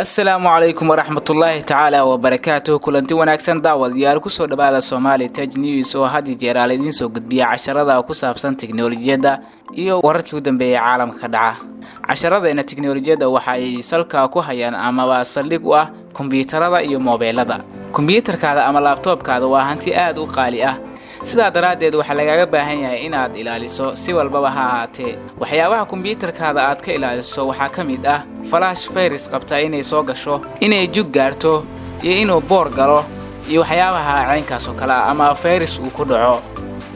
Asalaamu calaykum waraxmatullaahi tacaala wabarakaatuh. Kulanti wanaagsan, daawadayaal. Kusoo dhawaada Somali Tech News oo had iyo jeer aala idiin soo gudbiya casharada ku saabsan tiknoolajiyadda iyo wararkii u dambeeyay caalamka ka dhaca. Casharadeenna tiknoolajiyadda waxa ay salka ku hayaan amaba saldhig u ah kombiyuutarada iyo moobeelada. Kombiyuutarkaada ama laabtoobkaada waa hanti aad u qaali ah. Sidaa daraaddeed, waxaa lagaaga baahan yahay inaad ilaaliso si walbaba ha ahaatee. Waxyaabaha kombiyuutarkaada aad ka ilaaliso waxaa ka mid ah flash virus qabta inay soo gasho, inay jug gaarto iyo inuu boor galo iyo waxyaabaha caynkaas oo kale ah ama virus uu ku dhaco.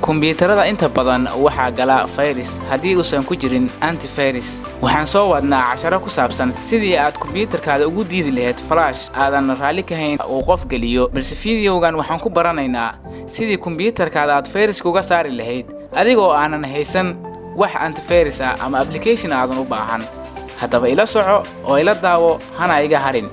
Kombiyuutarada inta badan waxaa gala virus haddii uusan ku jirin antivirus. Waxaan soo wadnaa casharo ku saabsan sidii aad kombiyuutarkaada ugu diidi lahayd flash aadan raalli ka hayn uu qof geliyo, balse fideogan waxaan ku baranaynaa sidii kombiyuutarkaada aad fayraska uga saari lahayd adigoo aanan haysan wax antivirus ah ama application aadan u baahan. Haddaba ila soco oo ila daawo, hana iga harin.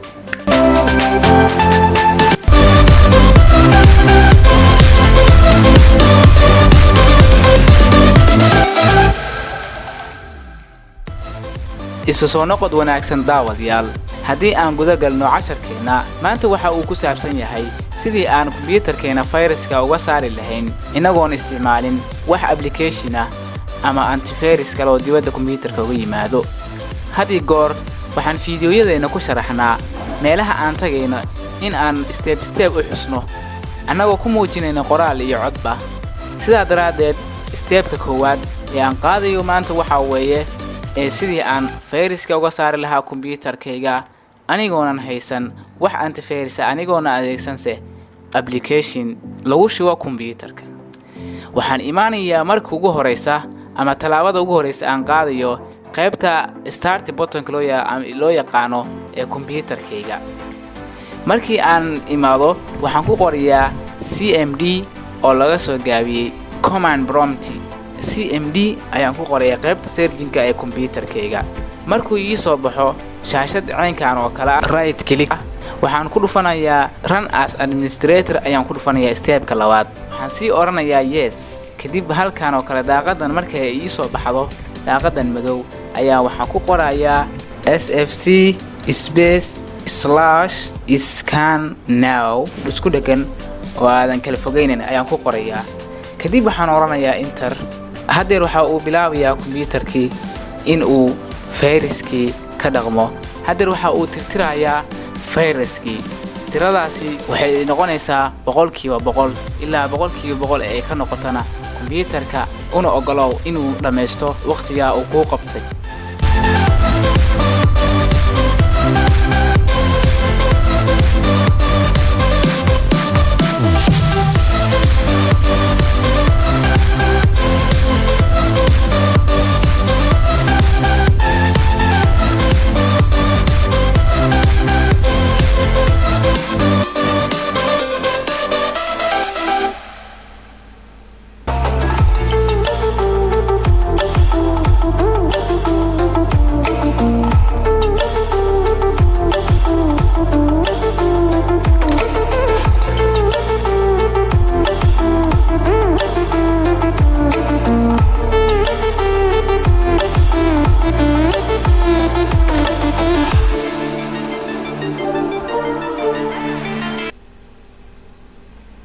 Isu soo noqod wanaagsan, daawadayaal. Haddii aan guda galno casharkeenna maanta, waxa uu ku saabsan yahay sidii aan kombiyuutarkeena fayraska uga saari lahayn inagoon isticmaalin wax application ah ama antivirus kale oo dibadda kombiyuutarka uga yimaado. Had iyo goor waxaan fiidiyoyadeenna ku sharaxnaa meelaha aan tagayno in aan step step u xusno, annagoo ku muujinayna qoraal iyo codba. Sidaa daraaddeed, stepka koowaad ee aan qaadayo maanta waxaa weeye ee sidii aan fayraska uga saari lahaa kombiyuutarkayga anigoonan haysan wax antivirus ah, anigoona adeegsanse application lagu shubo kombiyuutarka. Waxaan imaanayaa marka ugu horeysa ama tallaabada ugu horeysa aan qaadayo qaybta start buttonka loo yaqaano ee kombiyuutarkayga. Markii aan imaado, waxaan ku qorayaa CMD oo laga soo gaabiyey command prompt. CMD ayaan ku qorayaa qaybta searchinka ee kombiyuutarkayga. Markuu ii soo baxo shaashad caynkan oo kale, right click, waxaan ku dhufanayaa "Run as administrator" ayaan ku dhufanayaa. Stepka labaad waxaan sii odhanayaa "Yes". Kadib halkan oo kale daaqadan markay ii soo baxdo, daaqadan madow ayaa waxaan ku qorayaa SFC space /scan now, isku dhegan oo aadan kala fogeynan ayaan ku qorayaa. Kadib waxaan odhanayaa enter. Haddeer waxa uu bilaabayaa kombiyuutarkii in uu fayraskii ka dhaqmo. Haddeer waxa uu tirtirayaa fayraskii. Tiradaasi waxay noqonaysaa 100% ilaa 100% ee ay ka noqotona kombiyuutarka una ogolow inuu dhammaysto wakhtigaa uu kuu qabtay.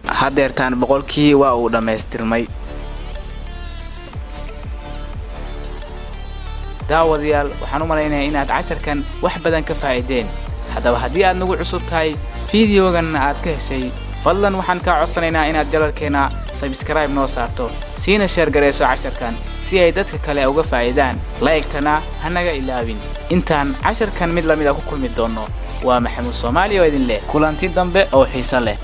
Haddeertaan 100kii waa uu dhammaystirmay. Daawadayaal, waxaan u malaynayaa inaad casharkan wax badan ka faa'iideen. Haddaba haddii aad nagu cusub tahay, fideoganna aad ka heshay, fadlan waxaan kaa codsanaynaa inaad channelkeenna subscribe noo saarto, siina share garayso casharkan si ay dadka kale uga faa'iidaan. Like-tana ha naga ilaawin. Intaan casharkan mid lamid a ku kulmi doonno, waa Maxamuud Soomaaliya oo idin leh kulanti dambe oo xiiso leh.